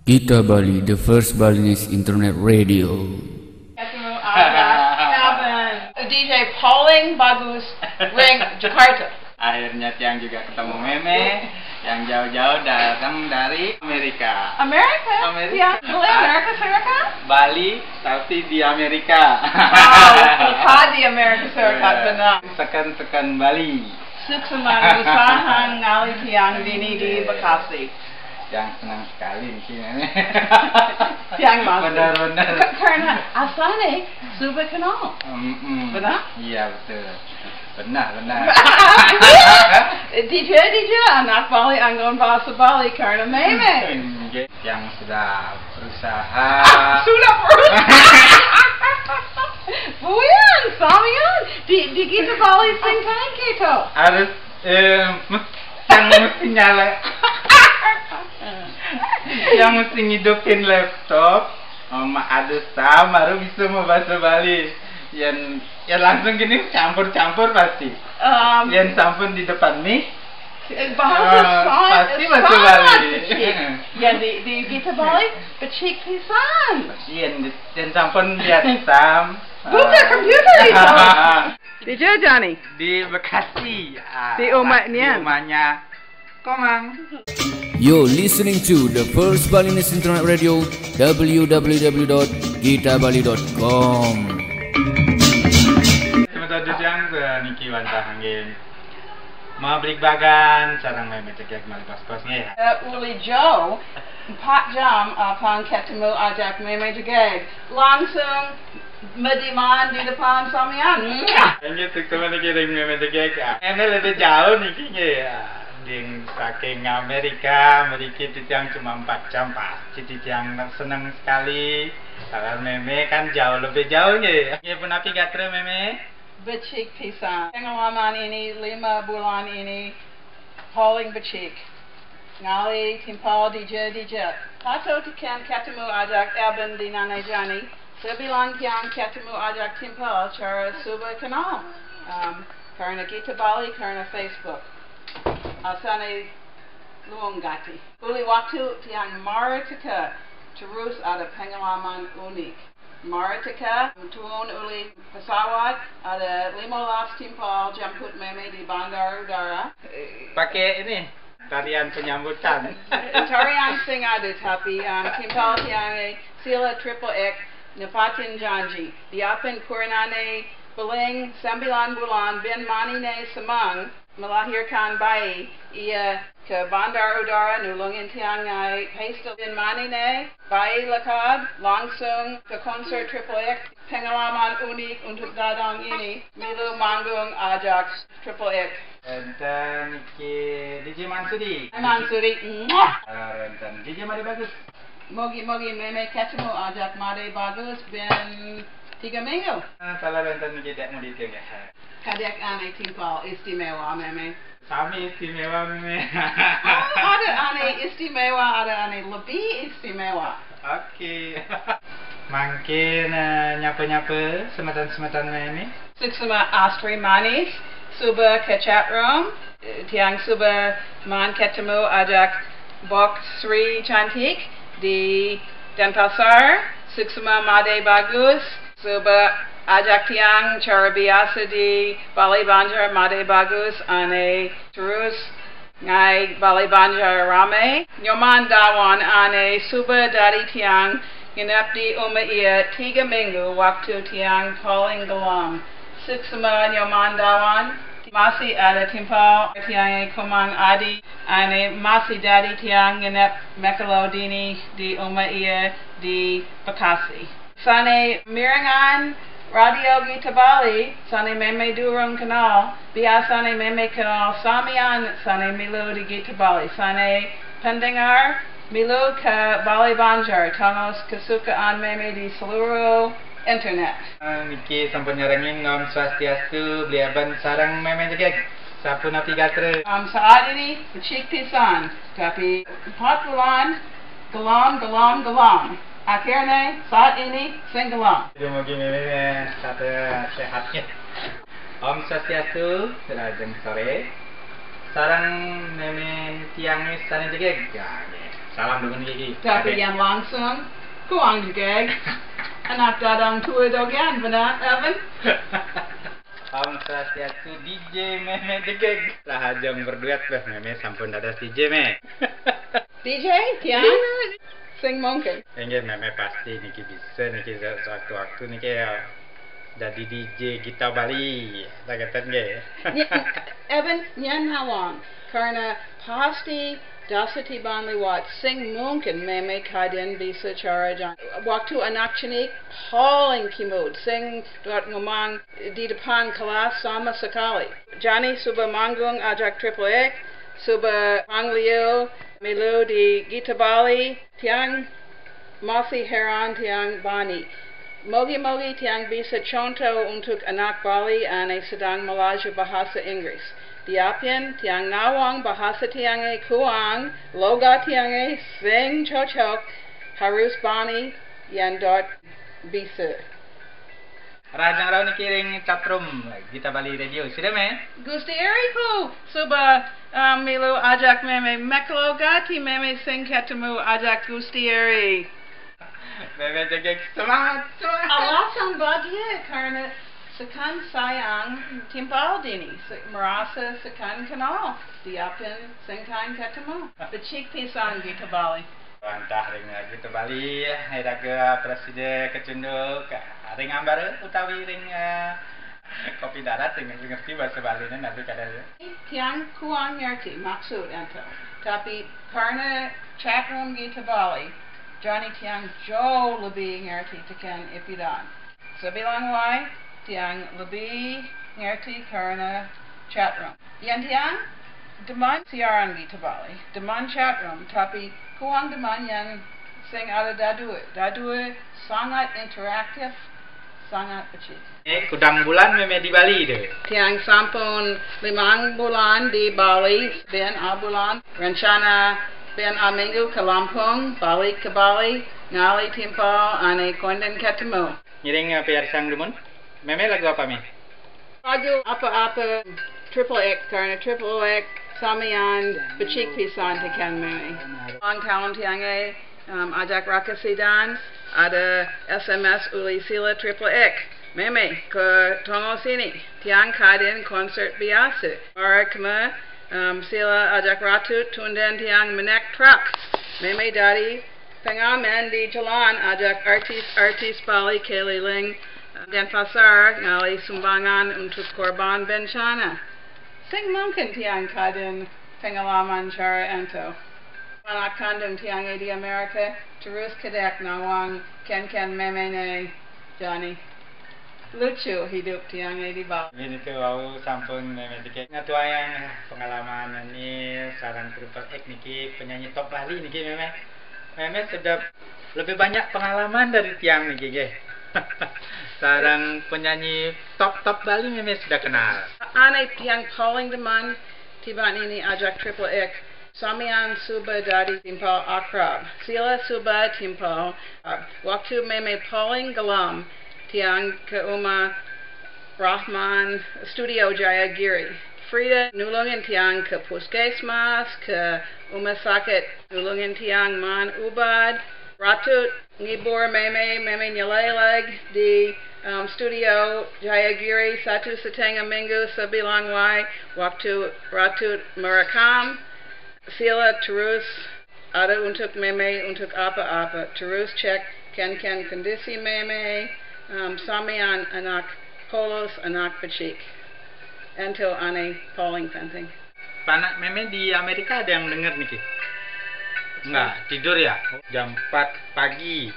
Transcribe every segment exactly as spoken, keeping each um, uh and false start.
Gita Bali, the first Balinese internet radio. Ketemu Ajak Elben. D J paling bagus ring Jakarta. Akhirnya Tiang juga ketemu Meme yang jauh-jauh datang dari Amerika. Amerika? Amerika. Ya, boleh Amerika Serikat? Bali, tapi di Amerika. Oh, bukan di Amerika Serikat, benar. Tekan-tekan Bali. Suksma usaha ngalih Tiang dini di Bekasi. Yang senang sekali di sini. Tiang masih. Benar-benar. Karena asalnya sudah kenal. Mm-mm. Benar? Iya, betul. Benar, benar. Dijak, dijak anak Bali anggon bahasa Bali karena Meme. Yang sudah berusaha. Sudah berusaha. Buyan, Samian, di di kita Bali sing time kita. Harus eh, yang mesti nyala, yang mesti ngidupin laptop sama ada sam baru bisa mau bahasa Bali. Yang ya langsung gini campur-campur pasti. Um, Yang sampun di depan mic. Bahasa Ah, Bali, pasti bahasa Bali. Yang di di kita Bali, becik pisan. Yang yang sampun lihat sam. Buka komputer itu. Dijak Johnny. Di Bekasi. Ah, Di umatnya. Di umatnya Komang. You're listening to the first Balinese internet radio, w w w dot gita bali dot com. Sementara itu yang niki wantah angin. Mau beli bagan, sarang Meme Jegeg mari pas-pas nggih. Eh, uli Joe, empat jam apang ketemu Ajak Meme Jegeg. Langsung mediman di depan Samian. Ini tuh teman lagi ring Meme Jegeg. Ah. Meme lebih jauh niki nggih. Ah, ding saking Amerika, mriki titiang cuma empat jam pasti titiang seneng sekali. Kalau Meme kan jauh lebih jauh nggih. Nggih punapi gatra Meme. Becik pisan. Pengalaman ini lima bulan ini paling becik. Ngalih timpal dijak-dijak. Pato tiang ketemu Ajak Elben di Nane Jani. Sebilang tiang ketemu Ajak timpal cara sudah kenal. Um, karena kita Bali, karena Facebook. Asalnya luang gati. Uli waktu tiang mari teka terus ada pengalaman unik. Mari teka, tuan uli pesawat ada lima belas timpal jemput Meme di bandar udara. Pakai ini tarian penyambutan. Tarian sing ada tapi um, timpal tiang sila triple X nepatin janji. Diapin kuranane beling sembilan bulan bin manine semang melahirkan bayi. Ia ke bandar udara nulungin tiang ngai pistol bin manine. Bayi lekad langsung ke konser triple X. Pengalaman unik untuk dadang ini. Milu manggung Ajak triple X. Enten niki D J Mansudi. Mansudi. Mwah. Ah, enten D J Made Bagus. Mogi-mogi Meme ketemu Ajak Made Bagus bin tiga minggu. Ah, kalau enten niki dek mau ditiang ya. Kadek ane timpal istimewa Meme. Sami istimewa Meme. Oh, ada ane istimewa, ada ane lebih istimewa. Oke. Mangkin eh, nyapa-nyapa semeton-semeton Meme. Suksma Astri Manis, suba ke chat room. Eh, Tiang suba man ketemu Ajak Bok Sri Cantik di Denpasar. Suksma Made Bagus, suba Ajak Tiang cara biasa di Bali Banjar Made Bagus ane terus ngai Bali Banjar rame. Nyoman Dawan ane suba dari tiang nginep di uma ia tiga minggu waktu tiang paling gelam. Suksma Nyoman Dawan. Masih ada timpal tiang komang Adi ane masih dari tiang nginep mekelo dini di uma ia di Bekasi. Sane miringan Radio Gita Bali, sane Meme durung kenal, biasane Meme kenal Samian, sane milu di Gita Bali, sane pendengar milu ke Bali Banjar, tangos kesukaan Meme di seluruh internet. Eh, Niki sampun nyarengin Om Swastiastu, beli aban sarang Meme Jegeg. Sapunapi gatra. Um, saat ini becik pisan, tapi empat bulan gelam, gelam, gelam. Akhirnya saat ini sing gelam. Jadi mungkin ini eh, kata sehatnya. Om Swastiastu, selajeng sore. Sarang Meme Tiang Sane Jegeg. Ya, nggih. Salam dumun gigi. Tapi yang langsung, kuang juga. Anak dadang tua dogan, benar, Evan? Om Swastiastu, D J Meme Degeg. Lah, ajang berduet beh, Meme sampun dados D J, Me. D J, Tiang? Sing mungkin. Inggih, Meme pasti niki bisa niki se- sewaktu-waktu niki ya jadi D J Gita Bali. Sageten nggih. Evan, nyan nawang. Karena pasti dasa tiban liwat, sing mungkin Meme kadin bisa cara jan. Waktu anak cenik, paling kimud, sing dot ngomong di depan kelas sama sekali. Jani suba manggung ajak Triple X, suba panglio, milu di Gita Bali, Tiang masih heran, Tiang bani. Mogi-mogi Tiang bisa contoh untuk anak Bali ane sedang melaju bahasa Inggris. Diapin Tiang nawang bahasa Tiange kuang, logat Tiange sing cocok, harus bani, yan dot bisa. Rajang rau niki ring chatroom Gita Bali Radio. Sida, Me? Gusti Eri ku, suba, um, milu ajak Meme meklo gati, Meme sing ketemu ajak Gusti Eri. Meme Degeg, semangat, semangat. Alasan bahagia karena sekan sayang timpal dini, se- merasa sekan kenal, diapin sing kan ketemu. Becik pisan Gita Bali. Wantah ring Gita Bali, iraga prasida kacunduk ring Ambara utawi ring eh, Kopi Darat, sing ngerti bahasa Bali nanti kada ya. Tiang kuang ngerti maksud ento. Tapi karena chatroom Gita Bali, jani Tiang jauh lebih ngerti teken ipidan. Sebilang wai, Tiang lebih ngerti karena chatroom. Yan Tiang, deman siaran Gita Bali, deman chatroom, tapi kuang deman yan sing ada dadua. Dadua sangat interaktif, sangat becik. Eh, kudang bulan Meme di Bali tu. Tiang sampun limang bulan di Bali, bin a bulan, rencana bin a minggu ke Lampung, balik ke Bali, ngali timpal ane konden ketemu. Ngiring eh, piarsang dumun. Meme lagu apa, Me? Lagu apa-apa, Triple X, karena Triple X samian becik pisan teken Meme. Ulang tahun Tiange, um, ajak rakasidan, ada S M S uli sila Triple X. Meme, ke Tongo sini, Tiang kadin konsert biasa. Para kema, um, sila ajak Ratu tunden Tiang menek truk. Meme dari pengamen di jalan ajak artis-artis Bali keliling Denpasar ngali sumbangan untuk korban bencana. Sing mungkin Tiang kadin pengalaman cara ento. Anak kandung Tiange di Amerika terus kedek nawang ken-ken Meme ne jani. Lucu hidup Tiange di Bali. Ini tu wau sampun Meme Degeg ngatuayang pengalaman ini sarang Triple X niki penyanyi top Bali niki, Meme. Meme sudah lebih banyak pengalaman dari Tiang niki, nggih. Sarang penyanyi top-top Bali Meme sudah kenal. Ane Tiang paling demen tiban ini ajak Triple X. Samian suba dadi timpal akrab. Sila suba timpal akrab. Waktu Meme paling gelem, Tiang ke uma Rahman Studio Jayagiri. Frida nulungin Tiang ke puskesmas, ke uma sakit nulungin Tiang man ubad. Ratu ngibur Meme, Meme nyeleleg di um, studio Jayagiri satu setengah minggu sebilang wai waktu Ratu merekam. Sila terus ada untuk Meme, untuk apa-apa. Terus cek ken-ken kondisi Meme, um, samian anak polos, anak becik. Ento ane paling penting. Panak Meme di Amerika ada yang dengar niki? Enggak, tidur ya? Jam empat pagi.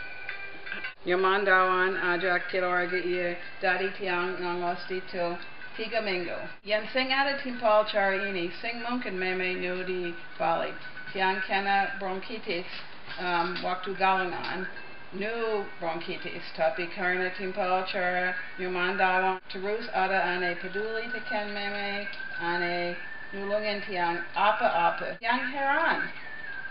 Nyamandawan ajak keluarga ia dari Tiang ngangos ditu tiga minggu. Yan sing ada timpal cara ini, sing mungkin Meme nu di Bali. Tiang kena bronkitis um, waktu galangan, nu bronkitis, tapi karena timpal cara nyamandawan terus ada ane peduli teken Meme, ane nulungin Tiang apa-apa. Tiang heran.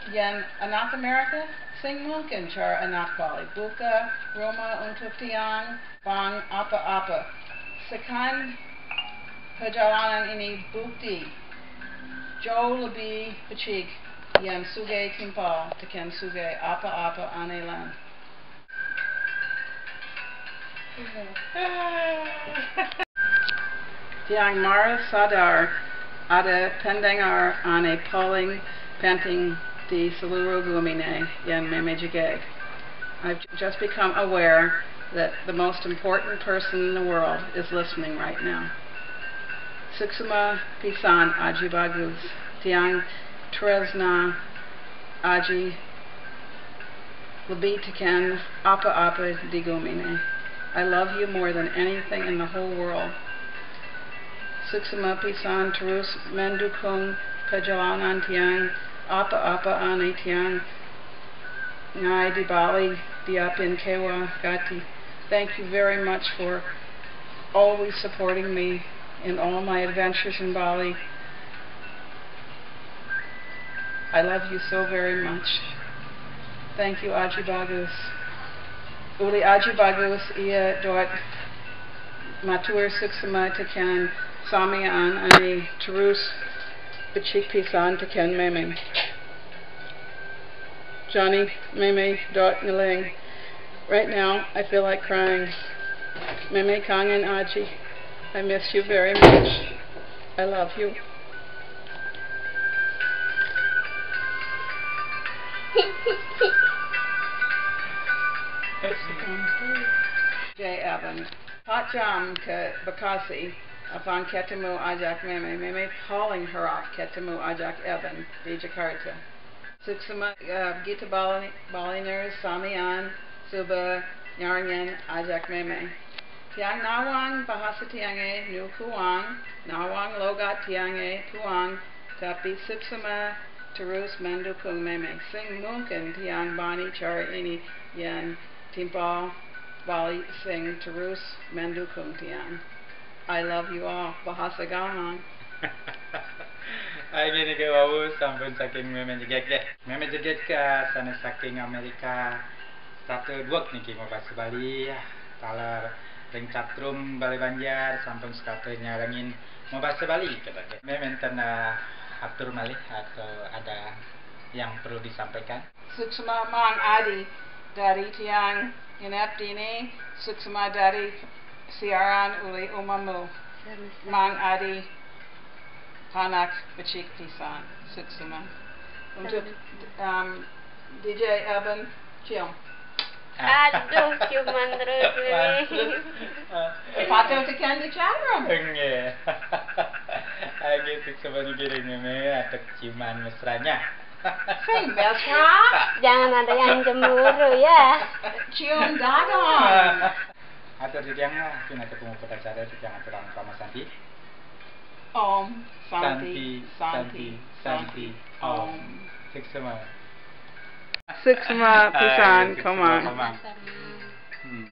Yan anak Amerika, sing mungkin cara anak Bali buka rumah untuk Tiang, bang apa-apa. Sekan perjalanan ini bukti jauh lebih becik yan sugih timpal, teken sugih apa-apa anai lan. Tiang mara sadar ada pendengar anai paling penting di seluruh gumi ne, yan meme jegeg. I've just become aware that the most important person in the world is listening right now. Suksma pisan, Aji Bagus. Tiang tresna, Aji, lebih teken apa-apa di gumi ne. I love you more than anything in the whole world. Suksma pisan terus mendukung perjalanan tiang, apa-apa anai tiang ngai di Bali, di apin kewa gati. Thank you very much for always supporting me in all my adventures in Bali. I love you so very much. Thank you, Aji Bagus. Uli Aji Bagus ia dot matur suksma teken samian anai terus bechik pisan teken meme. Johnny, meme dot ngeling. Right now, I feel like crying. Meme kangen, Aji. I miss you very much. I love you. J Evan. Pat jam ke Bekasi, apan ketemu ajak meme, meme paling harap ketemu ajak Evan di Jakarta. Suksma, uh, Gita Bali-, Baliners, samian, suba nyaringan ajak meme. Tiang nawang bahasa tiang e nu kuang, nawang logat tiang e kuang, tapi suksma terus mendukung meme. Sing mungkin tiang bani cara ini yan timpal Bali sing terus mendukung tiang. I love you all. Bahasa Gamang. Ai, gini ke wau sampun saking meme jegeg deh. Meme jegeg ke sana saking Amerika. Satu dua niki mau bahasa Bali ya. Taler ring chatrum Bali Banjar sampun sekatanya rengin mau bahasa Bali kata. Meme enten, eh, atur malih atau ada yang perlu disampaikan? Suksma Mang Adi dari tiang ngenep dini, suksma dari siaran uli umamu. Mang Adi panak becik pisan, suksma. Untuk, um, D J Evan, cium. Aduh, ciuman terus ini. Patut tekan di chatrum. Enggak. Agak suksma giring ini atau ciuman mesranya. Sing mesra. Jangan ada yang cemburu ya. Cium dadong. Atur titiang lah, pina ketemu pada cara titiang aturang parama santi. Om Santi, Santi, Santi, Om. Suksma. Suksma pisan, komang. Hmm.